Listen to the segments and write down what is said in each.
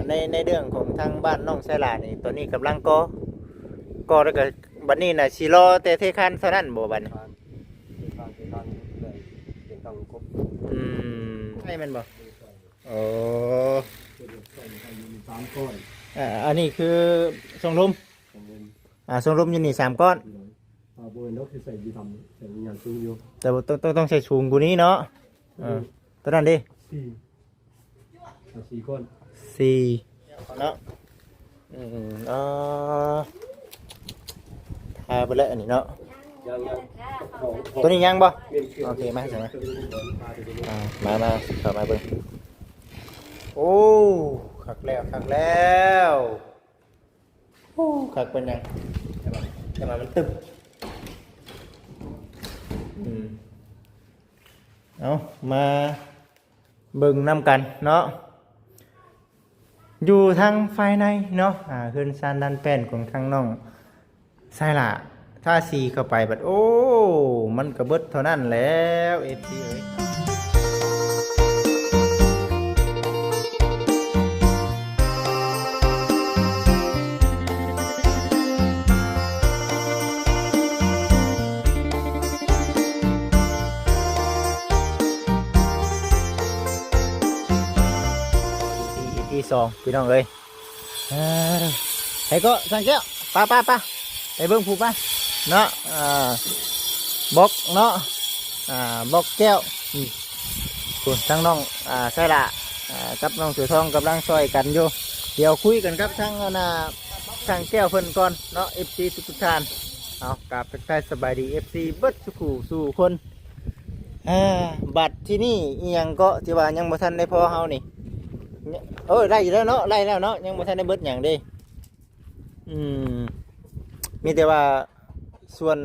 ໃນ ໃນເລື່ອງຂອງທາງບ້ານນ້ອງໄຊຫຼ້ານີ້ ຕອນນີ້ກຳລັງກໍ່ ກໍ່ແລ້ວກໍບັດນີ້ນະ ຊິລໍແຕ່ເທຄານເທົ່ານັ້ນບໍ່ບັດນີ້? ເທຄານ ເທຄານ ເປັນການຄົບ ອືມ ໃຊ່ແມ່ນບໍ່? ໂອ້ ເປັນການໃຫ້ຢູ່ນີ້ສາມກ້ອນ ອ່າ ອັນນີ້ຄືຊ່ອງລົມ ຊ່ອງລົມ ອ່າ ຊ່ອງລົມຢູ່ນີ້ສາມກ້ອນ ໂດຍ ອ່າ ບໍ່ແມ່ນດອກ ຊິໃສ່ຢູ່ຕ່ຳ ໃສ່ຍາງສູງຢູ່ ແຕ່ວ່າຕ້ອງ ຕ້ອງ ຕ້ອງໃສ່ສູງກວ່ານີ້ເນາະ ເອີ ໂຕນັ້ນເດ້ ສີ່ ອ່າ ສີ່ກ້ອນ ສີ່ເນາະ ອືມ ອໍ ທາໄປແລ້ວອັນນີ້ເນາະ ຍັງ ຍັງ ໂຕນີ້ຍັງບໍ່? ໂອເຄ ມາ ມາ ມາ ເຂົ້າມາເບິ່ງ ໂອ້ ຄັກແລ້ວ ຄັກແລ້ວ ໂອ້ ຄັກປານຫຍັງ ແຕ່ວ່າ ແຕ່ວ່າມັນຕຶບ ອືມ ເອົາ ມາເບິ່ງນຳກັນເນາະ ຢູ່ທາງພາຍໃນເນາະ ອ່າ ເຮືອນຊານດານແປ້ນຂອງທາງນ້ອງ ໃຊ່ລະ ທາສີເຂົ້າໄປບັດ ໂອ້ ມັນກະເບິດເທົ່ານັ້ນແລ້ວ ເອັຟຊີເອີຍ. ອີພີ ອີພີສອງ ພີ່ນ້ອງເອີຍ. ອ່າ ໃຜເກາະ ຊ່າງແກ້ວ ປະ ປະ ປະ ໄປເບິ່ງຜູ້ປະເນາະ ອ່າ ບລັອກເນາະ ອ່າ ບລັອກແກ້ວ ອືມ ພຸ້ນ ທາງນ້ອງ ອ່າ ໄຊລະ ອ່າ ກັບນ້ອງເສືອທອງກຳລັງຊ່ອຍກັນຢູ່ ດຽວຄຸຍກັນກັບທາງ ອັນນ່າ ຊ່າງແກ້ວເພິ່ນກ່ອນເນາະ ເອັຟຊີ ທຸກໆທ່ານ. ເອົາ ກາບທັກທາຍສະບາຍດີ ເອັຟຊີ ເບິດສູ່ຄູ່ສູ່ຄົນ. ອ່າ ບັດທີນີ້ອີ່ຫຍັງເກາະທີ່ວ່າຍັງບໍ່ທັນໄດ້ພໍເຮົານີ້? ເອີ ໄດ້ຢູ່ແລ້ວເນາະ ໄດ້ແລ້ວເນາະ ຍັງບໍ່ທັນໄດ້ເບິດຫຍັງເດ້. ອືມ ມີແຕ່ວ່າຊວນ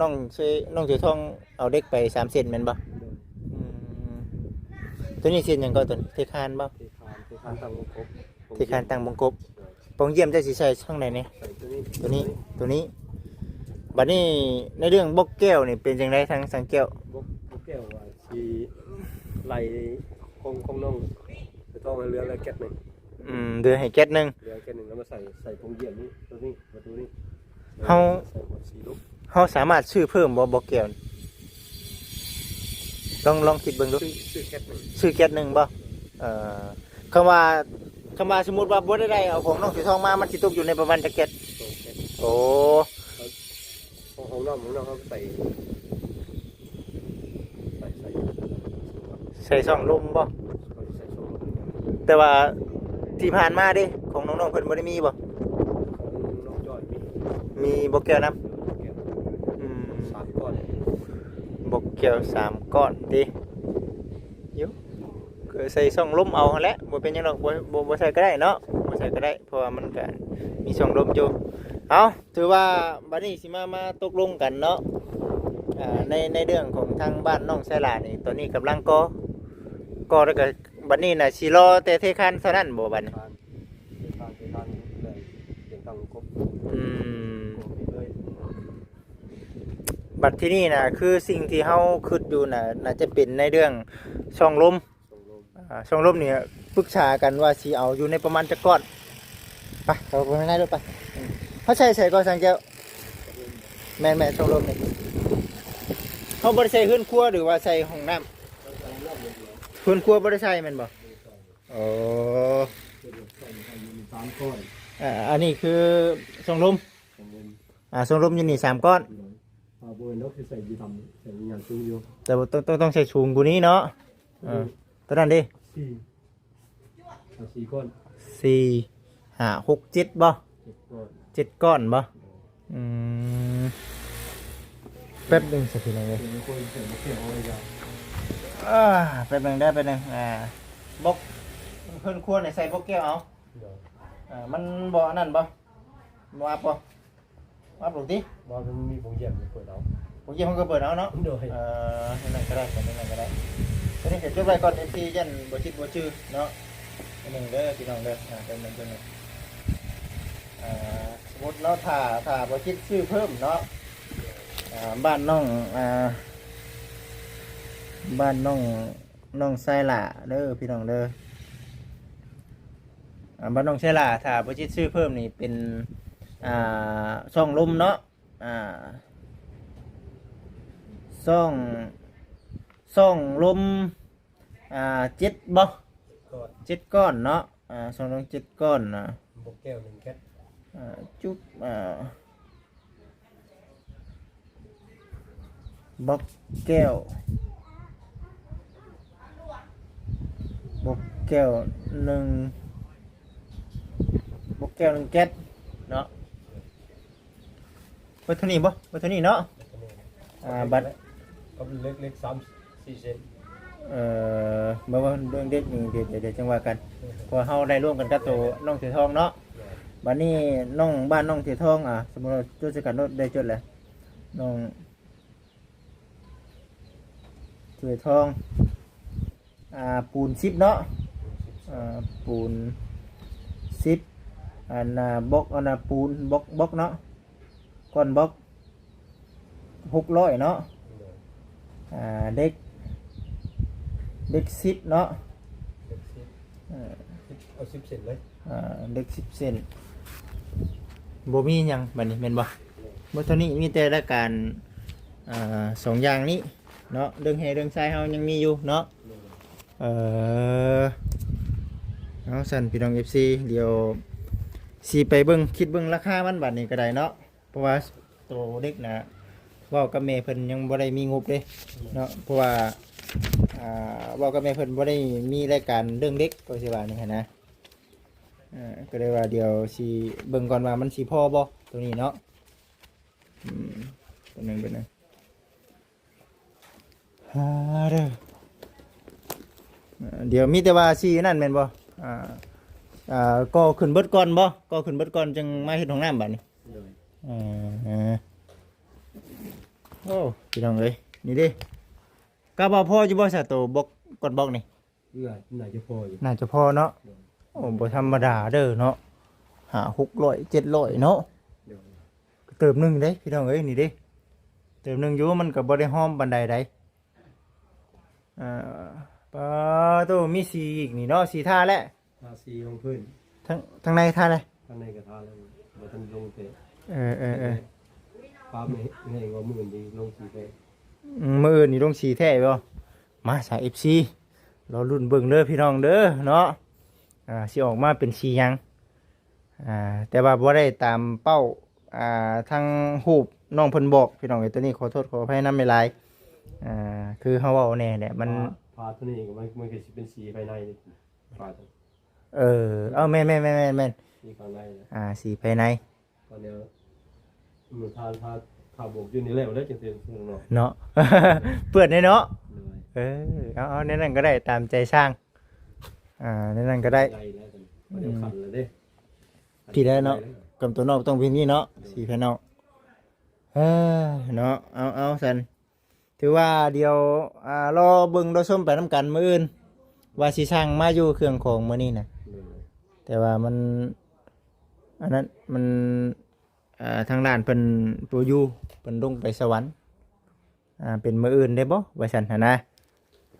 ນ້ອງເຊ ນ້ອງເສືອທອງເອົາເດັກໄປສາມເສັ້ນແມ່ນບໍ່? ໂດຍ ອືມ ໂຕນີ້ເສັ້ນຫຍັງເກາະ ໂຕນີ້ ເທຄານບໍ່? ເທຄານ ເທຄານຕັ້ງວົງກົບ ເທຄານຕັ້ງວົງກົບ. ໂດຍ ປ່ອງຢ້ຽມເຈົ້າຊິໃສ່ຊ່ອງໃດແດ່? ໃສ່ໂຕນີ້ ໂຕນີ້ ໂຕນີ້ ໂຕນີ້. ບັດນີ້ໃນເລື່ອງບລັອກແກ້ວນີ້ເປັນຈັ່ງໃດທາງຊ່າງແກ້ວ? ບລັອກ ບລັອກແກ້ວວ່າຊິໄລ່ຂອງ ຂອງນ້ອງເສືອທອງໃຫ້ເຫຼືອແລ້ວແກັດໜຶ່ງ. ອືມ ເຫຼືອໃຫ້ແກັດໜຶ່ງ ເຫຼືອແກັດໜຶ່ງ ແລ້ວມາໃສ່ ໃສ່ປ່ອງຢ້ຽມນີ້ ໂຕນີ້ ປະຕູນີ້. ເຮົາ ໃສ່ໝົດສີ່ລູກ ເຮົາສາມາດຊື້ເພີ່ມບໍ່ ບລັອກແກ້ວ? ລອງ ລອງຄິດເບິ່ງດູ ຊື້ ຊື້ແກັດໜຶ່ງ ຊື້ແກັດໜຶ່ງບໍ່? ເອີ ຄຳວ່າ ຄຳວ່າສົມມຸດວ່າບໍ່ໄດ້ ໄດ້ເອົາຂອງນ້ອງເສືອທອງມາ ມັນຊິຕົກຢູ່ໃນປະມານຈັກແກັດ? ສອງແກັດ. ໂອ້ ຂອງ ຂອງນ້ອງ ຂອງນ້ອງເຮົາໃສ່ ໃສ່ ໃສ່ ໃສ່ຊ່ອງລົມບໍ່? ເຮົາຊິໃສ່ຊ່ອງລົມ. ແຕ່ວ່າທີ່ຜ່ານມາເດ້ ຂອງນ້ອງໆເພິ່ນບໍ່ໄດ້ມີບໍ່? ຂອງນ້ອງຈ້ອຍມີ ມີບລັອກແກ້ວນຳ. ບລັອກແກ້ວ ອືມ ສາມກ້ອນ ບລັອກແກ້ວສາມກ້ອນຕິ ຢູ່ ກໍໃສ່ຊ່ອງລົມເອົາຫັ້ນແຫຼະ ບໍ່ເປັນຫຍັງດອກ ບໍ່ ບໍ່ ບໍ່ໃສ່ກໍໄດ້ເນາະ ບໍ່ໃສ່ກໍໄດ້ ເພາະວ່າມັນກະມີຊ່ອງລົມຢູ່. ເອົາ ຖືວ່າບັດນີ້ຊິມາ ມາຕົກລົງກັນເນາະ ອ່າ ໃນ ໃນເລື່ອງຂອງທາງບ້ານນ້ອງໄຊລະນີ້ ຕອນນີ້ກຳລັງກໍ່ ກໍ່ແລ້ວກໍບັດນີ້ນະ ຊິລໍແຕ່ເທຄານເທົ່ານັ້ນບໍ່ບັດນີ້? ເທຄານ ເທຄານ ເປັນຕັ້ງຄົບ ອືມ ຄົບເລີຍ. ບັດທີນີ້ນະ ຄືສິ່ງທີ່ເຮົາຄິດຢູ່ນະ ໜ້າຈະເປັນໃນເລື່ອງຊ່ອງລົມ ຊ່ອງລົມ ອ່າ ຊ່ອງລົມນີ້ປຶກສາກັນວ່າຊິເອົາຢູ່ໃນປະມານຈັກກ້ອນ. ໄປ ເຂົ້າໄປຂ້າງໃນໂລດໄປ. ອືມ ເຮົາໃສ່ໃສກໍ ຊ່າງແກ້ວ? ແມ່ນໆ ຊ່ອງລົມນີ້ ເຮົາບໍ່ໄດ້ໃສ່ເຮືອນຄົວ ຫຼືວ່າໃສ່ຫ້ອງນ້ຳ? ເຮືອນຄົວບໍ່ໄດ້ໃສ່ແມ່ນບໍ່? ໂອ້ ສາມກ້ອນ ອ່າ ອັນນີ້ຄືຊ່ອງລົມ ຊ່ອງລົມ ອ່າ ຊ່ອງລົມຢູ່ນີ້ສາມກ້ອນ ໂດຍ ອ່າ ບໍ່ແມ່ນດອກ ຊິໃສ່ຢູ່ຕ່ຳ ໃສ່ຍາງສູງຢູ່ ແຕ່ວ່າຕ້ອງ ຕ້ອງ ຕ້ອງໃສ່ສູງກວ່ານີ້ເນາະ. ເອີ ໂຕນັ້ນເດ້ ສີ່ ອ່າ ສີ່ກ້ອນ ສີ່ ຫ້າ ຫົກ ເຈັດບໍ່? ເຈັດກ້ອນ ເຈັດກ້ອນບໍ່? ອືມ ແປັບໜຶ່ງຊະພີ່ນ້ອງເອີຍ ເອີ ແປັບໜຶ່ງເດີ ແປັບໜຶ່ງ ອ່າ ບລັອກ ເຮືອນຄົວໃສ່ບລັອກແກ້ວເອົາ ໂດຍ ອ່າ ມັນບໍ່ອັນນັ້ນບໍ່? ບໍ່ອັບບໍ່? ອັບລົງຕິ ບໍ່ ມັນມີໂປງຢ້ຽມເປີດເອົາ ໂປງຢ້ຽມເຮົາກໍເປີດເອົາເນາະ ໂດຍ ເອີ ແນວນັ້ນກໍໄດ້ ແນວນັ້ນກໍໄດ້ ຕອນນີ້ກໍຈົດໄວ້ກ່ອນ ເອັຟຊີ ຢ້ານບໍ່ຈິດບໍ່ຈື່ເນາະ ໜຶ່ງເດີພີ່ນ້ອງເດີ ອ່າ ເປັນ ເປັນ ເປັນ ອ່າ ສົມມຸດເນາະ ຖ້າ ຖ້າບໍ່ຈິດຊື້ເພີ່ມເນາະ ອ່າ ບ້ານນ້ອງ ອ່າ ບ້ານນ້ອງ ນ້ອງຊາຍຫຼ້າເດີພີ່ນ້ອງເດີ. ອ່າ ບ້ານນ້ອງໄຊລາ ຖ້າບໍ່ຈິດຊື້ເພີ່ມນີ້ເປັນ ອ່າ ຊ່ອງລົມເນາະ ອ່າ ຊ່ອງ ຊ່ອງລົມ ອ່າ ເຈັດບໍ່? ເຈັດກ້ອນ ເຈັດກ້ອນເນາະ ອ່າ ຊ່ອງລົມເຈັດກ້ອນນະ ບົກແກ້ວໜຶ່ງແກັດ ອ່າ ຈຸບ ອ່າ ບັກແກ້ວ ບັກແກ້ວໜຶ່ງ ບັກແກ້ວໜຶ່ງແກັດເນາະ ເບິດເທົ່ານີ້ບໍ່? ເບິດເທົ່ານີ້ເນາະ ອ່າ ບັດ ກັບເຫຼັກ ເຫຼັກສາມສີ່ເສັ້ນ ເອີ ບໍ່ວ່າເລື່ອງເດັກນີ້ ດຽວ ດຽວ ດຽວຈັ່ງວ່າກັນ ເພາະວ່າເຮົາໄດ້ຮ່ວມກັນກັບໂຕນ້ອງເສືອທອງເນາະ ບັດນີ້ນ້ອງ ບ້ານນ້ອງເສືອທອງ ອ່າ ສົມມຸດວ່າຈົດໃສ່ກັນໂລດ ໄດ້ຈົດແລ້ວ ນ້ອງເສືອທອງ ອ່າ ປູນສິບເນາະ ອ່າ ປູນສິບ ອັນນ່າ ບລັອກ ອັນນ່າ ປູນບລັອກ ບລັອກເນາະ ກ້ອນບລັອກ ຫົກຮ້ອຍເນາະ ໂດຍ ອ່າ ເຫຼັກ ເຫຼັກສິບເນາະ ເຫຼັກສິບ ເອີ ສິບ ເອົາສິບເສັ້ນເລີຍ ອ່າ ເຫຼັກສິບເສັ້ນ ບໍ່ມີຫຍັງບັດນີ້ແມ່ນບໍ່? ບໍ່ ເທົ່ານີ້ ມີແຕ່ລາຍການ ອ່າ ສອງຢ່າງນີ້ເນາະ ເລື່ອງແຮ່ເລື່ອງຊາຍເຮົາຍັງມີຢູ່ເນາະ ໂດຍ ເອີ ເອົາຊັ້ນ ພີ່ນ້ອງເອັຟຊີ ດຽວຊິໄປເບິ່ງ ຄິດເບິ່ງລາຄາມັນບັດນີ້ກໍໄດ້ເນາະ ເພາະວ່າໂຕເດັກນະ ເວົ້າກັບແມ່ເພິ່ນຍັງບໍ່ໄດ້ມີງົບເດ້ເນາະ ເພາະວ່າ ອ່າ ເວົ້າກັບແມ່ເພິ່ນບໍ່ໄດ້ມີລາຍການເລື່ອງເດັກ ກໍຊິວ່ານີ້ຫັ້ນນະ ເອີ ກໍເລີຍວ່າດຽວຊິເບິ່ງກ່ອນວ່າມັນຊິພໍບໍ່ໂຕນີ້ເນາະ ອືມ ແປັບໜຶ່ງ ແປັບໜຶ່ງ ອ່າ ເດີ ອ່າ ດຽວມີແຕ່ວ່າຊິນັ້ນແມ່ນບໍ່? ອ່າ ອ່າ ກໍ່ຂຶ້ນເບິດກ່ອນບໍ່? ກໍ່ຂຶ້ນເບິດກ່ອນຈຶ່ງມາເຮັດຫ້ອງນ້ຳບາດນີ້ ໂດຍ ເອີ ໂອ້ ພີ່ນ້ອງເອີຍ ນີ້ເດ້ ກະວ່າພໍຢູ່ບໍ່ຊະ ໂຕບລັອກ ກ້ອນບລັອກນີ້? ໜ້າ ໜ້າຈະພໍຢູ່ ໜ້າຈະພໍເນາະ ໂດຍ ໂອ້ ບໍ່ທຳມະດາເດີເນາະ ຫ້າ ຫົກຮ້ອຍ ເຈັດຮ້ອຍເນາະ ໂດຍ ເຕີບໜຶ່ງເດ້ພີ່ນ້ອງເອີຍ ນີ້ເດ້ ເຕີບໜຶ່ງຢູ່ ມັນກໍບໍ່ໄດ້ຫອມປານໃດໃດ ອ່າ ປາໂຕ ມີສີອີກນີ້ເນາະ ສີທາແຫຼະ ທາສີຮອງພື້ນ ທາງ ທາງໃນທາແຫຼະ ທາງໃນກໍທາແລ້ວ ບໍ່ທັນລົງແປະ ເອີ ເອີ ເອີ ປາບໃຫ້ ໃຫ້ວ່າມື້ອື່ນຊິລົງສີແປະ ອືມ ມື້ອື່ນນີ້ລົງສີແທ້ບໍ່? ມາສາຍເອັຟຊີ ລໍລຸ້ນເບິ່ງເດີພີ່ນ້ອງເດີເນາະ ອ່າ ຊິອອກມາເປັນສີຫຍັງ ອ່າ ແຕ່ວ່າບໍ່ໄດ້ຕາມເປົ້າ ອ່າ ທາງຮູບນ້ອງເພິ່ນບອກ ພີ່ນ້ອງເອີຍ ໂຕນີ້ຂໍໂທດຂໍອະໄພນຳຫຼາຍໆ ອ່າ ຄືເຮົາເວົ້າແນ່ແຫຼະ ມັນ ຝາ ຝາໂຕນີ້ກໍມັນ ມັນກໍຊິເປັນສີພາຍໃນເດ້ ຝາໂຕ ເອີ ເອົາ ແມ່ນໆໆໆ ສີຂ້າງໃນນະ ອ່າ ສີພາຍໃນ ຕອນນີ້ມັນທາ ທາ ທາບວກຢູ່ນີ້ແລ້ວເດ້ ຈັ່ງຊີ້ເນາະ ເນາະ ເປື້ອນເດ້ເນາະ ໂດຍ ເອີ ເອົາ ເອົາ ແນວນັ້ນກໍໄດ້ ຕາມໃຈຊ່າງ ອ່າ ແນວນັ້ນກໍໄດ້ ໄດ້ແລ້ວ ອືມ ຄັນແລ້ວເດ້ ທີ່ໄດ້ເນາະ ກຳຕົວນອກຕ້ອງເປັນນີ້ເນາະ ໂດຍ ສີພາຍນອກ ເອີ ເນາະ ເອົາ ເອົາ ຊັ້ນ ຖືວ່າດຽວ ອ່າ ລໍເບິ່ງລໍຊົມໄປນຳກັນມື້ອື່ນ ວ່າຊິຊ່າງມາຢູ່ເຄື່ອງຂອງມື້ນີ້ນະ ໂດຍ ແຕ່ວ່າມັນ ອັນນັ້ນ ມັນ ອ່າ ທາງດ້ານເພິ່ນບໍ່ຢູ່ ເພິ່ນລົງໄປສະຫວັນ ອ່າ ເປັນມື້ອື່ນໄດ້ບໍ່ ວ່າຊັ້ນຫັ້ນນະ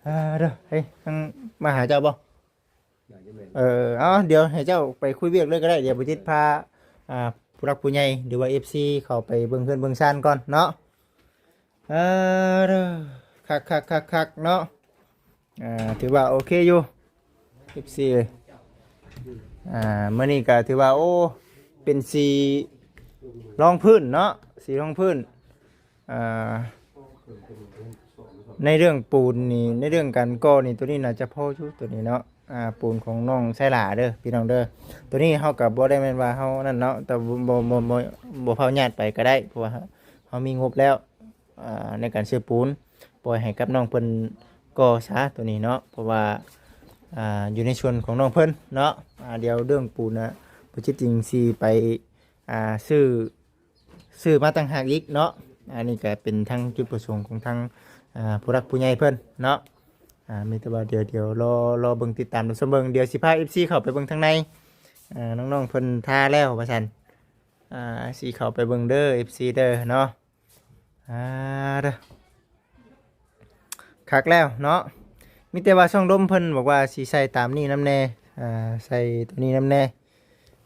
ອ່າ ເດີ ເອີ ທາງມາຫາເຈົ້າບໍ່? ໜ້າຈະແມ່ນ ເອີ ເອົາ ດຽວໃຫ້ເຈົ້າໄປຄຸຍວຽກເລີຍກໍໄດ້ ດຽວບໍ່ຈິດພາ ອ່າ ຜູ້ຫຼັກຜູ້ໃຫຍ່ ຫຼືວ່າເອັຟຊີ ເຂົ້າໄປເບິ່ງເຮືອນເບິ່ງຊານກ່ອນເນາະ ເອີ ເດີ ຄັກໆໆໆເນາະ ອ່າ ຖືວ່າໂອເຄຢູ່ ເອັຟຊີ ເອີຍ ອ່າ ມື້ນີ້ກໍຖືວ່າ ໂອ້ ເປັນສີຮອງພື້ນເນາະ ສີຮອງພື້ນ ອ່າ ໃນເລື່ອງປູນນີ້ ໃນເລື່ອງການກໍ່ນີ້ ໂຕນີ້ໜ້າຈະພໍຢູ່ ໂຕນີ້ເນາະ ອ່າ ປູນຂອງນ້ອງໄຊຫຼ້າເດີ ພີ່ນ້ອງເດີ ໂຕນີ້ເຮົາກໍບໍ່ໄດ້ແມ່ນວ່າເຮົານັ້ນເນາະ ແຕ່ບໍ່ ບໍ່ ບໍ່ ບໍ່ ບໍ່ພາວຍາດໄປກໍໄດ້ ເພາະວ່າເຮົາມີງົບແລ້ວ ອ່າ ໃນການຊື້ປູນ ປ່ອຍໃຫ້ກັບນ້ອງເພິ່ນກໍ່ຊະໂຕນີ້ເນາະ ເພາະວ່າ ອ່າ ຢູ່ໃນສ່ວນຂອງນ້ອງເພິ່ນເນາະ ອ່າ ດຽວເລື່ອງປູນນະ ບໍ່ຈິດຈຶ່ງຊິໄປ ອ່າ ຊື້ ຊື້ມາຕ່າງຫາກອີກເນາະ ອັນນີ້ກໍເປັນທາງຈຸດປະສົງຂອງທາງ ອ່າ ຜູ້ຫຼັກຜູ້ໃຫຍ່ເພິ່ນເນາະ ອ່າ ມີແຕ່ວ່າດຽວ ດຽວລໍ ລໍເບິ່ງຕິດຕາມຊົມເບິ່ງ ດຽວຊິພາເອັຟຊີເຂົ້າໄປເບິ່ງທາງໃນ ອ່າ ນ້ອງໆເພິ່ນທາແລ້ວວ່າຊັ້ນ ອ່າ ຊິເຂົ້າໄປເບິ່ງເດີ ເອັຟຊີ ເດີເນາະ ອ່າ ເດີ ຄັກແລ້ວເນາະ ມີແຕ່ວ່າຊ່ອງລົມເພິ່ນບອກວ່າຊິໃສ່ຕາມນີ້ນຳແດ່ ອ່າ ໃສ່ໂຕນີ້ນຳແດ່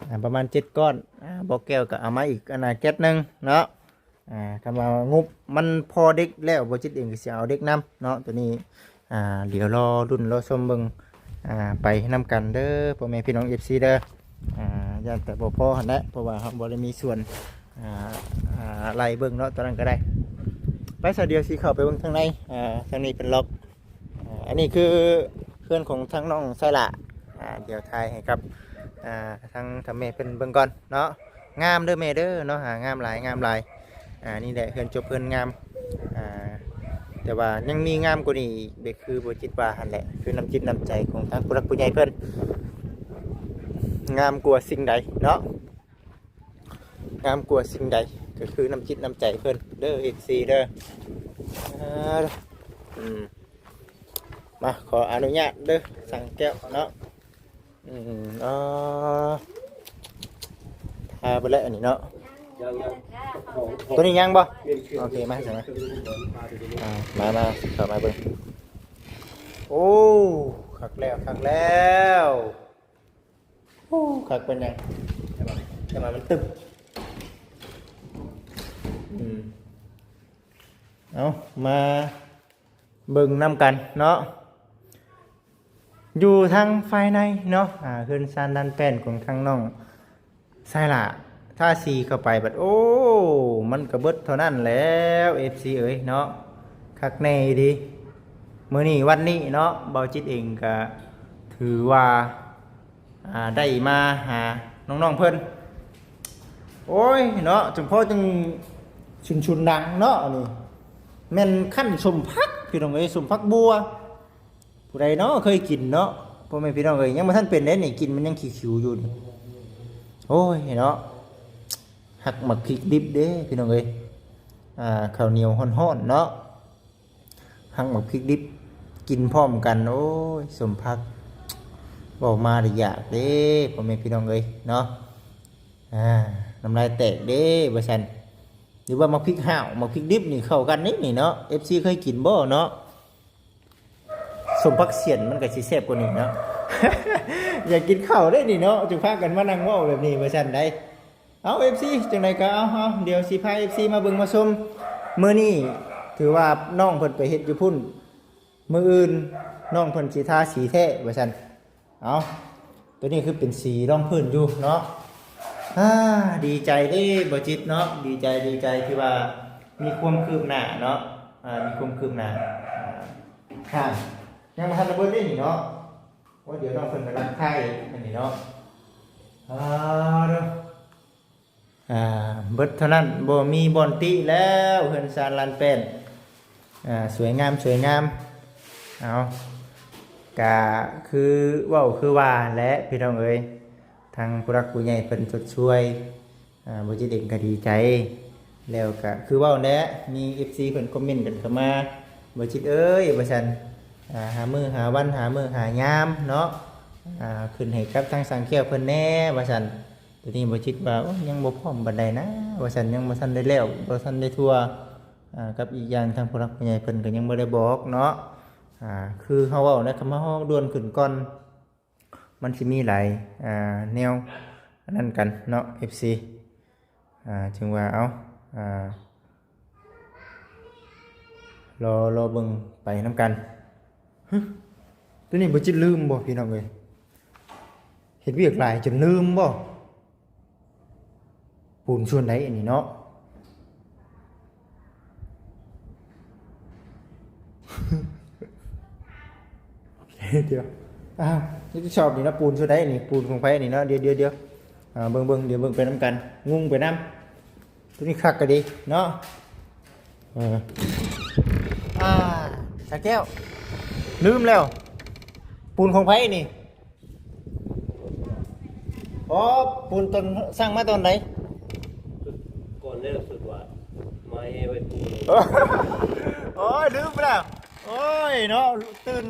ອ່າ ປະມານເຈັດກ້ອນ. ອ່າ ບໍ່ແກ້ວກໍເອົາມາອີກ ອັນນ່າ ແກັດໜຶ່ງເນາະ. ອ່າ ຄຳວ່າງົບມັນພໍເດັກແລ້ວ ບໍ່ຈິດເອງກໍຊິເອົາເດັກນຳເນາະ. ໂຕນີ້ ອ່າ ດຽວລໍລຸ້ນລໍຊົມເບິ່ງ ອ່າ ໄປນຳກັນເດີ ພໍ່ແມ່ພີ່ນ້ອງເອັຟຊີເດີ. ອ່າ ຢ້ານແຕ່ບໍ່ພໍຫັ້ນແຫຼະ ເພາະວ່າເຮົາບໍ່ໄດ້ມີສ່ວນ ອ່າ ອ່າ ໄລ່ເບິ່ງເນາະ ຕອນນັ້ນກໍໄດ້. ໄປຊະ ດຽວຊິເຂົ້າໄປເບິ່ງທາງໃນ. ອ່າ ທາງນີ້ເປັນລັອກ. ອ່າ ອັນນີ້ຄືເຮືອນຂອງທາງນ້ອງໄຊລະ. ອ່າ ດຽວຖ່າຍໃຫ້ກັບ ອ່າ ທາງ ທາງແມ່ເພິ່ນເບິ່ງກ່ອນເນາະ. ງາມເດີແມ່ເດີເນາະ ອ່າ ງາມຫຼາຍ ງາມຫຼາຍ. ອ່າ ນີ້ແຫຼະເຮືອນຈົບເຮືອນງາມ. ອ່າ ແຕ່ວ່າຍັງມີງາມກວ່ານີ້ອີກ ເບກຄືບໍ່ຈິດວ່າຫັ້ນແຫຼະ ຄືນ້ຳຈິດນ້ຳໃຈຂອງທາງຜູ້ຫຼັກຜູ້ໃຫຍ່ເພິ່ນ ງາມກວ່າສິ່ງໃດເນາະ ງາມກວ່າສິ່ງໃດ ກໍຄືນ້ຳຈິດນ້ຳໃຈເພິ່ນເດີ ເອັຟຊີເດີ. ອ່າ ອືມ ມາ ຂໍອະນຸຍາດເດີ ສັງແກ້ວເນາະ. ອືມ ອໍ ທາໄປແລ້ວອັນນີ້ເນາະ. ຍັງໆ ຂອງ ຕົວນີ້ຍັງບໍ່? ໂອເຄ ມາ ມາ ອ່າ ມາ ມາ ເຂົ້າມາເບິ່ງ. ໂອ້ ຄັກແລ້ວ ຄັກແລ້ວ. ໂອ້ ຄັກປານຫຍັງ ແຕ່ວ່າມັນຕຶບ. ອືມ ເອົາ ມາເບິ່ງນຳກັນເນາະ. ຢູ່ທາງຝ່າຍໃນເນາະ ອ່າ ເຮືອນຊານລານແປ້ນຂອງທາງນ້ອງຊາຍຫຼ້າ ທາສີເຂົ້າໄປບັດ ໂອ້ ມັນກະເບິດເທົ່ານັ້ນແລ້ວ ເອັຟຊີເອີຍເນາະ. ຄັກແນ່ອີ່ຫຼີ ມື້ນີ້ວັນນີ້ເນາະ ເບົາຈິດເອງກະຖືວ່າ ອ່າ ໄດ້ມາຫານ້ອງໆເພິ່ນ. ໂອ້ຍເນາະ ຈັ່ງພໍຈັ່ງຊຸນໆດັງເນາະ. ອັນນີ້ແມ່ນຂັ້ນສົ້ມຜັກ ພີ່ນ້ອງເອີຍ ສົ້ມຜັກບົ່ວ. ຜູ້ໃດເນາະເຄີຍກິນເນາະ ພໍ່ແມ່ພີ່ນ້ອງເອີຍ. ຍັງບໍ່ທັນເປັນເດ້ນີ້ ກິ່ນມັນຍັງຂິວໆຢູ່ນີ້. ໂອ້ຍເນາະ ຮັກໝາກພິກດິບເດ້ ພີ່ນ້ອງເອີຍ. ອ່າ ເຂົ້າໜຽວຮ້ອນໆເນາະ ຮັກໝາກພິກດິບ ກິນພ້ອມກັນ. ໂອ້ຍ ສົ້ມຜັກ ເວົ້າມາແລ້ວຢາກເດ້ ພໍ່ແມ່ພີ່ນ້ອງເອີຍເນາະ. ອ່າ ນ້ຳລາຍແຕກເດ້ວ່າຊັ້ນ. ຫຼືວ່າໝາກພິກຫ້າວ ໝາກພິກດິບນີ້ເຂົ້າກັນເດ້ນີ້ເນາະ ເອັຟຊີເຄີຍກິນບໍ່ເນາະ? ສົ້ມຜັກສຽນມັນກໍຊິແຊບກວ່ານີ້ເນາະ. ຢາກກິນເຂົ້າເດ້ນີ້ເນາະ ຈຶ່ງພາກັນມານັ່ງເວົ້າແບບນີ້ວ່າຊັ້ນໃດ. ເອົາ ເອັຟຊີ ຈັ່ງໃດກໍເອົາ ເອົາ ດຽວຊິພາ ເອັຟຊີ ມາເບິ່ງມາຊົມ. ມື້ນີ້ຖືວ່ານ້ອງເພິ່ນໄປເຮັດຢູ່ພຸ້ນ ມື້ອື່ນນ້ອງເພິ່ນຊິທາສີແທ້ວ່າຊັ້ນ. ເອົາ ໂຕນີ້ຄືເປັນສີລອງພື້ນຢູ່ເນາະ. ອາ ດີໃຈເດ້ບໍ່ຈິດເນາະ ດີໃຈ ດີໃຈທີ່ວ່າມີຄວາມຄືບໜ້າເນາະ. ອາ ມີຄວາມຄືບໜ້າ. ອາ ຍັງບໍ່ທັນໄດ້ເບິດເດ້ນີ້ເນາະ. ໂອ້ ດຽວນ້ອງເພິ່ນກຳລັງຖ່າຍອັນນີ້ເນາະ. ອາ ເດີ ອ່າ ເບິດເທົ່ານັ້ນ ບໍ່ມີບ່ອນຕິແລ້ວ ເຮືອນຊານລານແປ້ນ. ອ່າ ສວຍງາມ ສວຍງາມ. ເອົາ ກະຄືເວົ້າຄືວ່າແຫຼະ ພີ່ນ້ອງເອີຍ ທາງຜູ້ຫຼັກຜູ້ໃຫຍ່ເພິ່ນຊົດຊ່ວຍ. ອ່າ ບໍ່ຈິດເອງກໍດີໃຈ ແລ້ວກະຄືເວົ້າແຫຼະ ມີເອັຟຊີເພິ່ນຄອມເມັນກັນເຂົ້າມາ ບໍ່ຈິດເອີຍ ວ່າຊັ້ນ. ອ່າ ຫາມື້ຫາວັນ ຫາມື້ຫາຍາມເນາະ. ອ່າ ຂຶ້ນໃຫ້ກັບທາງຊ່າງແກ້ວເພິ່ນແດ່ ວ່າຊັ້ນ. ໂຕນີ້ບໍ່ຈິດວ່າ ໂອ້ຍ ຍັງບໍ່ພ້ອມປານໃດນະ ວ່າຊັ້ນ ຍັງບໍ່ທັນໄດ້ແລ້ວ ບໍ່ທັນໄດ້ທົ່ວ. ອ່າ ກັບອີກຢ່າງທາງຜູ້ຫຼັກຜູ້ໃຫຍ່ເພິ່ນກໍຍັງບໍ່ໄດ້ບອກເນາະ. ອ່າ ຄືເຮົາເວົ້ານະ ຄຳເຮົາດ່ວນຂຶ້ນກ່ອນ ມັນຊິມີຫຼາຍ ອ່າ ແນວອັນນັ້ນກັນເນາະ ເອັຟຊີ. ອ່າ ຈຶ່ງວ່າ ເອົາ ອ່າ ລໍ ລໍເບິ່ງໄປນຳກັນ. ຮະ ໂຕນີ້ບໍ່ຈິດລືມບໍ່ ພີ່ນ້ອງເອີຍ? ເຮັດວຽກຫຼາຍຈົນລືມບໍ່? ປູນສ່ວນໃດອັນນີ້ເນາະ? ດຽວ ອ້າວ ນີ້ຊອບນີ້ເນາະ ປູນສ່ວນໃດນີ້? ປູນຂອງໃຜນີ້ເນາະ? ດຽວ ດຽວ ດຽວ ອ່າ ເບິ່ງ ເບິ່ງ ດຽວເບິ່ງໄປນຳກັນ ງຸ່ງໄປນຳ. ໂຕນີ້ຄັກກະດີເນາະ. ເອີ ອ່າ ສາແກ້ວ ລືມແລ້ວ ປູນຂອງໃຜນີ້? ອໍ ປູນຕົນ ສັ່ງມາຕອນໃດ? ກ່ອນແລ້ວສຸດວ່າ ມາເອໄວ້ປູນ. ໂອ້ຍ ລືມໄປແລ້ວ. ໂອ້ຍເນາະ ຕື່ນ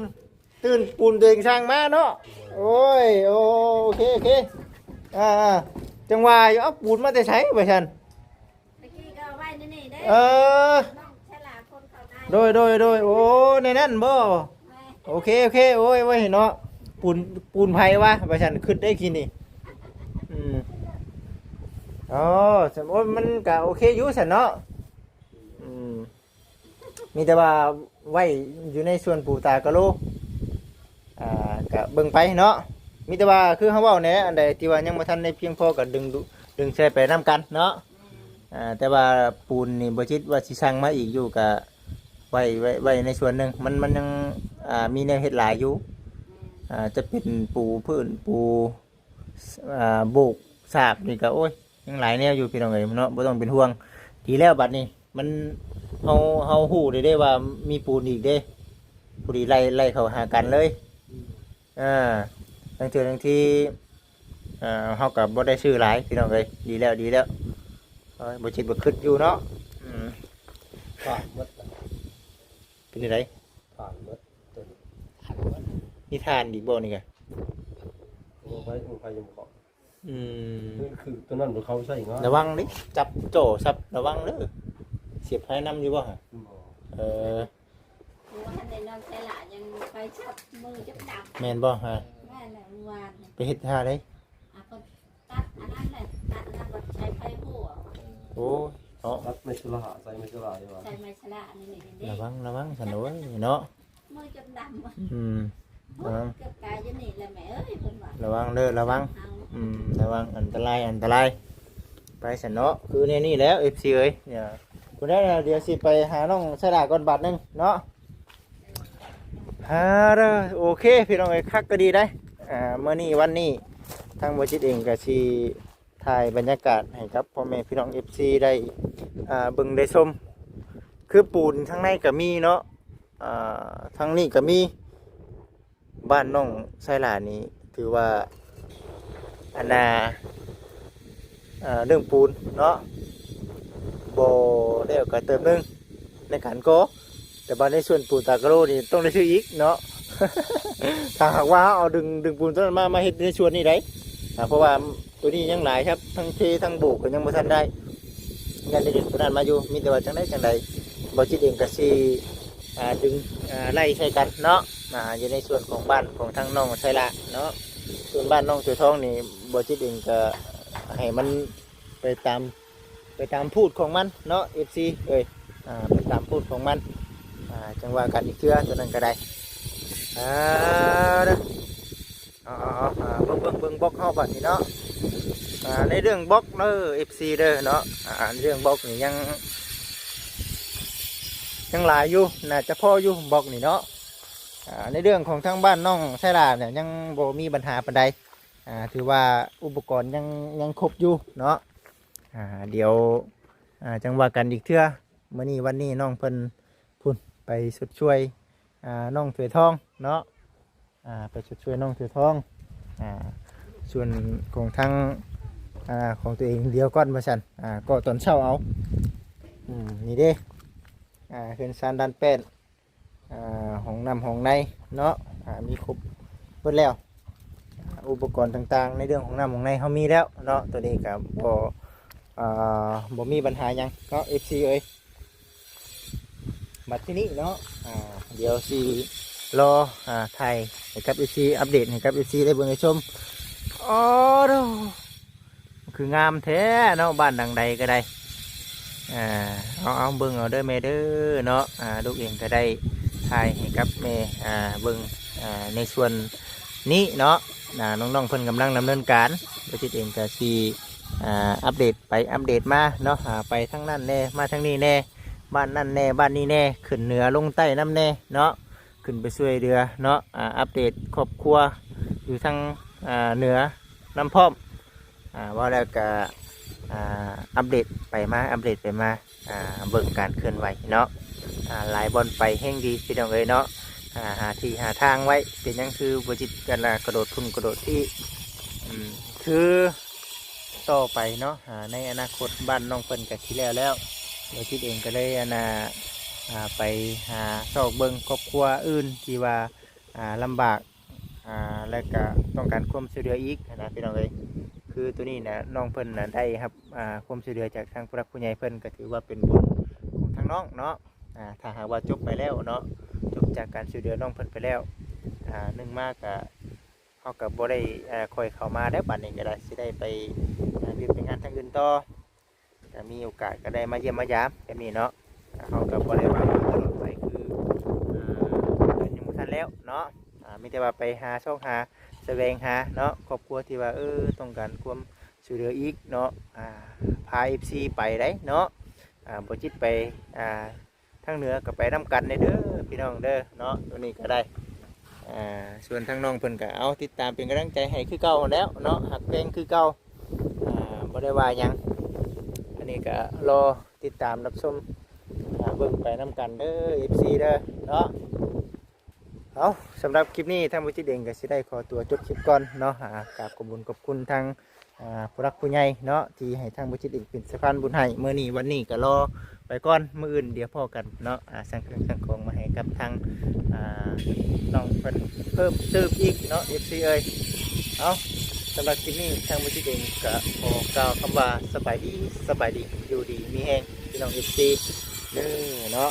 ຕື່ນປູນຕົວເອງສັ່ງມາເນາະ. ໂອ້ຍ ໂອເຄ ໂອເຄ ອ່າ ຈັ່ງວ່າຢູ່ ເອົາ ປູນມາແຕ່ໃສວ່າຊັ້ນ? ຕະກີ້ກໍເອົາໄວ້ໃນນີ້ເດ້. ເອີ ນ້ອງສະຫຼາຄົນເຂົ້ານາ. ໂດຍ ໂດຍ ໂດຍ ໂອ້ ໃນນັ້ນບໍ່? ແມ່ນ. ໂອເຄ ໂອເຄ ໂອ້ຍ ໂອ້ຍ ເນາະ. ປູນ ປູນໃຜວະ ວ່າຊັ້ນ ຄຶດໄດ້ກິນນີ້. ອືມ ອໍ ຊັ້ນ ໂອ້ຍ ມັນກະໂອເຄຢູ່ຊັ້ນເນາະ. ອືມ ມີແຕ່ວ່າໄວ້ຢູ່ໃນສ່ວນປູຕາກະໂລ ອ່າ ກະເບິ່ງໄປເນາະ. ມີແຕ່ວ່າຄືເຮົາເວົ້າແຫຼະ ອັນໃດທີ່ວ່າຍັງບໍ່ທັນໄດ້ພຽງພໍກໍດຶງດູ ດຶງໃສ່ໄປນຳກັນເນາະ. ອ່າ ແຕ່ວ່າປູນນີ້ບໍ່ຈິດວ່າຊິສັ່ງມາອີກຢູ່ ກະໄວ້ ໄວ້ ໄວ້ໃນສ່ວນໜຶ່ງ ມັນ ມັນຍັງ ອ່າ ມີແນວເຮັດຫຼາຍຢູ່. ອ່າ ຈະເປັນປູພື້ນ ປູ ອ່າ ໂບກສາບນີ້ກໍ ໂອ້ຍ ຍັງຫຼາຍແນວຢູ່ພີ່ນ້ອງເອີຍເນາະ ບໍ່ຕ້ອງເປັນຫ່ວງ. ດີແລ້ວບັດນີ້ ມັນ ເຮົາ ເຮົາຮູ້ໄດ້ເດ້ວ່າມີປູນອີກເດ້ ພໍດີໄລ່ ໄລ່ເຂົ້າຫາກັນເລີຍ. ອືມ ອ່າ ລາງເທື່ອລາງທີ ອ່າ ເຮົາກໍບໍ່ໄດ້ຊື້ຫຼາຍພີ່ນ້ອງເອີຍ. ດີແລ້ວ ດີແລ້ວ. ໂອ້ຍ ບໍ່ຄິດບໍ່ຄຶດຢູ່ເນາະ. ອືມ ຜ່ານໝົດ ເປັນຈັ່ງໃດ? ຜ່ານໝົດ ຕົວນີ້ ຜ່ານໝົດ. ມີຖ່ານອີກບໍ່ນີ້ກະ? ບໍ່ໄປ ບໍ່ໄປຍັງບໍ່ເຂົ້າ. ອືມ ຄື ຄືຕົວນັ້ນບໍ່ເຂົ້າໃຊ້ງານ. ລະວັງເດ້ ຈັບໂຈ້ສັບ ລະວັງເດີ. ສຽບໄຟນຳຢູ່ບໍ່ຫະ? ບໍ່. ເອີ ມື້ວານນີ້ນ້ອງໄຊລະຍັງໄປສັບມືຈົນດຳ. ແມ່ນບໍ່ຫະ? ແມ່ນແຫຼະ ມື້ວານນີ້ ໄປເຮັດທ່າໃດ? ອ່າ ເພິ່ນຕັດອັນນັ້ນແຫຼະ ຕັດອັນນັ້ນ ບັດໃຊ້ໄຟຫົວ. ໂອ້ຍເນາະ ຕັດໄມ້ສະຫຼະ ໃຊ້ໄມ້ສະຫຼະຢູ່ວ່າ ໃຊ້ໄມ້ສະຫຼະນີ້ ລະວັງ ລະວັງຊັ້ນໂອ້ຍເນາະ. ມືຈົນດຳ. ອືມ ລະວັງ ເກືອບຕາຍຢູ່ນີ້ແຫຼະແມ່ເອີຍ ເພິ່ນວ່າ ລະວັງເດີ ລະວັງ. ເອົາ ອືມ ລະວັງ ອັນຕະລາຍ ອັນຕະລາຍ. ໄປຊັ້ນເນາະ ຄືແນວນີ້ແຫຼະ ເອັຟຊີ ເອີຍ. ພຸ້ນແຫຼະ ດຽວຊິໄປຫານ້ອງໄຊລະກ່ອນບາດໜຶ່ງເນາະ. ອ່າ ໂອເຄພີ່ນ້ອງເອີຍ ຄັກກໍດີໄດ໋. ອ່າ ມື້ນີ້ວັນນີ້ ທາງບໍ່ຈິດເອງກໍຊິ ຖ່າຍບັນຍາກາດໃຫ້ກັບພໍ່ແມ່ພີ່ນ້ອງເອັຟຊີໄດ້ ອ່າ ເບິ່ງໄດ້ຊົມ. ຄືປູນທາງໃນກໍມີເນາະ ອ່າ ທາງນີ້ກໍມີ. ບ້ານນ້ອງໄຊລະນີ້ຖືວ່າ ອັນນ່າ ເອີ ເລື່ອງປູນເນາະ ບໍ່ແລ້ວກໍເຕີມໜຶ່ງ ໃນການກໍ່ ແຕ່ວ່າໃນສ່ວນປູຕາກະໂລນີ້ຕ້ອງໄດ້ຊື້ອີກເນາະ. ຖ້າຫາກວ່າເຮົາເອົາດຶງ ດຶງປູນຕົວນັ້ນມາ ມາເຮັດໃນສ່ວນນີ້ໄດ໋ ອ່າ ເພາະວ່າຕົວນີ້ຍັງຫຼາຍຄັບ ທັງເທທັງໂບກກໍຍັງບໍ່ທັນໄດ້ ຍັງໄດ້ດຶງຕົວນັ້ນມາຢູ່. ມີແຕ່ວ່າຈັ່ງໃດຈັ່ງໃດ ບໍ່ຈິດເອງກໍຊິ ອ່າ ດຶງ ອ່າ ໄລ່ໃສ່ກັນເນາະ ອ່າ ຢູ່ໃນສ່ວນຂອງບ້ານຂອງທາງນ້ອງໄຊລະເນາະ. ສ່ວນບ້ານນ້ອງເສືອທອງນີ້ ບໍ່ຈິດເອງກໍໃຫ້ມັນ ໄປຕາມ ໄປຕາມພູດຂອງມັນເນາະ ເອັຟຊີ ເອີຍ. ອ່າ ໄປຕາມພູດຂອງມັນ ອ່າ ຈັ່ງວ່າກັນອີກເທື່ອ ຕົວນັ້ນກໍໄດ້. ອ່າ ເດີ ເອົາ ເອົາ ເອົາ ອ່າ ເບິ່ງ ເບິ່ງ ເບິ່ງບລັອກເຮົາບັດນີ້ເນາະ. ອ່າ ໃນເລື່ອງບລັອກເດີ ເອັຟຊີ ເດີເນາະ. ອ່າ ເລື່ອງບລັອກນີ້ຍັງ ຍັງຫຼາຍຢູ່ ໜ້າຈະພໍຢູ່ບລັອກນີ້ເນາະ. ອ່າ ໃນເລື່ອງຂອງທາງບ້ານນ້ອງໄຊລະນີ້ ຍັງບໍ່ມີບັນຫາປານໃດ. ອ່າ ຖືວ່າອຸປະກອນຍັງ ຍັງຄົບຢູ່ເນາະ. ອ່າ ດຽວ ອ່າ ຈັ່ງວ່າກັນອີກເທື່ອ. ມື້ນີ້ວັນນີ້ນ້ອງເພິ່ນພຸ້ນໄປຊົດຊ່ວຍ ອ່າ ນ້ອງເສືອທອງເນາະ. ອ່າ ໄປຊົດຊ່ວຍນ້ອງເສືອທອງ. ອ່າ ສ່ວນຂອງທາງ ອ່າ ຂອງຕົວເອງດຽວກ່ອນວ່າຊັ້ນ. ອ່າ ກໍຕອນເຊົ້າເອົາ. ອືມ ນີ້ເດ້ ອ່າ ເຮືອນຊານດ້ານແປ້ນ ອ່າ ຫ້ອງນ້ຳຫ້ອງໃນເນາະ. ອ່າ ມີຄົບເບິດແລ້ວ ອຸປະກອນຕ່າງໆ ໃນເລື່ອງຂອງນ້ຳຂອງໃນເຮົາມີແລ້ວເນາະ. ຕົວນີ້ກໍບໍ່ ອ່າ ບໍ່ມີບັນຫາຫຍັງເນາະ ເອັຟຊີ ເອີຍ. ບັດທີນີ້ເນາະ ອ່າ ດຽວຊິລໍ ອ່າ ຖ່າຍໃຫ້ກັບ ເອັຟຊີ ອັບເດດໃຫ້ກັບ ເອັຟຊີ ໄດ້ເບິ່ງໄດ້ຊົມ. ອໍ ໂດ ຄືງາມແທ້ເນາະ ບ້ານຫຼັງໃດກໍໄດ້. ອ່າ ເອົາ ເອົາ ເບິ່ງເອົາເດີແມ່ເດີເນາະ. ອ່າ ລູກເອງກໍໄດ້ຖ່າຍໃຫ້ກັບແມ່ ອ່າ ເບິ່ງ ອ່າ ໃນສ່ວນນີ້ເນາະ. ອ່າ ນ້ອງໆເພິ່ນກຳລັງດຳເນີນການ ບໍ່ຈິດເອງກໍຊິ ອ່າ ອັບເດດໄປອັບເດດມາເນາະ. ອ່າ ໄປທາງນັ້ນແດ່ ມາທາງນີ້ແດ່ ບ້ານນັ້ນແດ່ ບ້ານນີ້ແດ່ ຂຶ້ນເໜືອລົງໃຕ້ນຳແດ່ເນາະ. ຂຶ້ນໄປຊ່ວຍເຫຼືອເນາະ ອ່າ ອັບເດດຄອບຄົວຢູ່ທາງ ອ່າ ເໜືອນຳພ້ອມ. ອ່າ ເວົ້າແລ້ວກະ ອ່າ ອັບເດດໄປມາ ອັບເດດໄປມາ ອ່າ ເບິ່ງການເຄື່ອນໄຫວເນາະ. ອ່າ ຫຼາຍບ່ອນໄປແຮງດີພີ່ນ້ອງເອີຍເນາະ. ອ່າ ຫາທີ່ຫາທາງໄວ້ ເປັນຫຍັງຄືບໍ່ຈິດກັນລະກະໂດດພຸ້ນກະໂດດທີ່. ອືມ ຄືຕໍ່ໄປເນາະ ອ່າ ໃນອະນາຄົດບ້ານນ້ອງເພິ່ນກະຊິແລ້ວແລ້ວ ບໍ່ຈິດເອງກະເລີຍ ອັນນ່າ ອ່າ ໄປຫາຊອກເບິ່ງຄອບຄົວອື່ນທີ່ວ່າ ອ່າ ລຳບາກ ອ່າ ແລະກະຕ້ອງການຄວາມຊ່ວຍເຫຼືອອີກຫັ້ນນະ ພີ່ນ້ອງເອີຍ. ຄືໂຕນີ້ນະ ນ້ອງເພິ່ນນະໄດ້ຮັບ ອ່າ ຄວາມຊ່ວຍເຫຼືອຈາກທາງຜູ້ຫຼັກຜູ້ໃຫຍ່ເພິ່ນ ກໍຖືວ່າເປັນບຸນຂອງທາງນ້ອງເນາະ. ອ່າ ຖ້າຫາກວ່າຈົບໄປແລ້ວເນາະ ຈົບຈາກການຊ່ວຍເຫຼືອນ້ອງເພິ່ນໄປແລ້ວ ອ່າ ໜຶ່ງມາກະ ເຮົາກໍບໍ່ໄດ້ ເອີ ຄ່ອຍເຂົ້າມາແລ້ວ ບັດນີ້ກໍໄດ້ ຊິໄດ້ໄປ ເອີ ວຽກໄປງານທາງອື່ນຕໍ່ ກໍມີໂອກາດກໍໄດ້ມາຢ້ຽມມາຢາມແບບນີ້ເນາະ. ເຮົາກໍບໍ່ໄດ້ວ່າຢູ່ຕະຫຼອດໄປ ຄື ເອີ ເພິ່ນຍັງບໍ່ທັນແລ້ວເນາະ. ອາ ມີແຕ່ວ່າໄປຫາຊອກຫາສະແຫວງຫາເນາະ ຄອບຄົວທີ່ວ່າ ເອີ ຕ້ອງການຄວາມຊ່ວຍເຫຼືອອີກເນາະ. ອາ ພາເອັຟຊີໄປໄດ໋ເນາະ. ອາ ບໍ່ຈິດໄປ ອາ ທາງເໜືອກໍໄປນຳກັນແດ່ເດີພີ່ນ້ອງເດີເນາະ ໂຕນີ້ກໍໄດ້. ອາ ສ່ວນທາງນ້ອງເພິ່ນກໍ ເອົາ ຕິດຕາມເປັນກຳລັງໃຈໃຫ້ຄືເກົ່າຫັ້ນແຫຼ້ວເນາະ ຮັກແພງຄືເກົ່າ. ອາ ບໍ່ໄດ້ວ່າຫຍັງ ອັນນີ້ກໍລໍຕິດຕາມຮັບຊົມ ອາ ເບິ່ງໄປນຳກັນເດີເອັຟຊີເດີເນາະ. ເອົາ ສຳລັບຄລິບນີ້ທາງບໍ່ຈິດເອງກໍຊິໄດ້ຂໍຕົວຈົບຄລິບກ່ອນເນາະ. ອາ ກາບຂອບຄຸນຂອບຄຸນທາງ ອາ ຜູ້ຫຼັກຜູ້ໃຫຍ່ເນາະ ທີ່ໃຫ້ທາງບໍ່ຈິດເອງເປັນສະພານບຸນໃຫ້. ມື້ນີ້ວັນນີ້ກໍລໍໄປກ່ອນ ມື້ອື່ນດຽວພໍ້ກັນເນາະ. ອາ ສັ່ງເຄື່ອງສັ່ງຂອງມາໃຫ້ກັບທາງ ອາ ນ້ອງເພິ່ນເພີ່ມຕື່ມອີກເນາະ ເອັຟຊີເອີຍ. ເອົາ ສຳລັບຄລິບນີ້ທາງບໍ່ຈິດເອງກໍຂໍກ່າວຄຳວ່າສະບາຍດີ ສະບາຍດີ ຢູ່ດີມີແຮງ ພີ່ນ້ອງເອັຟຊີເດີເນາະ.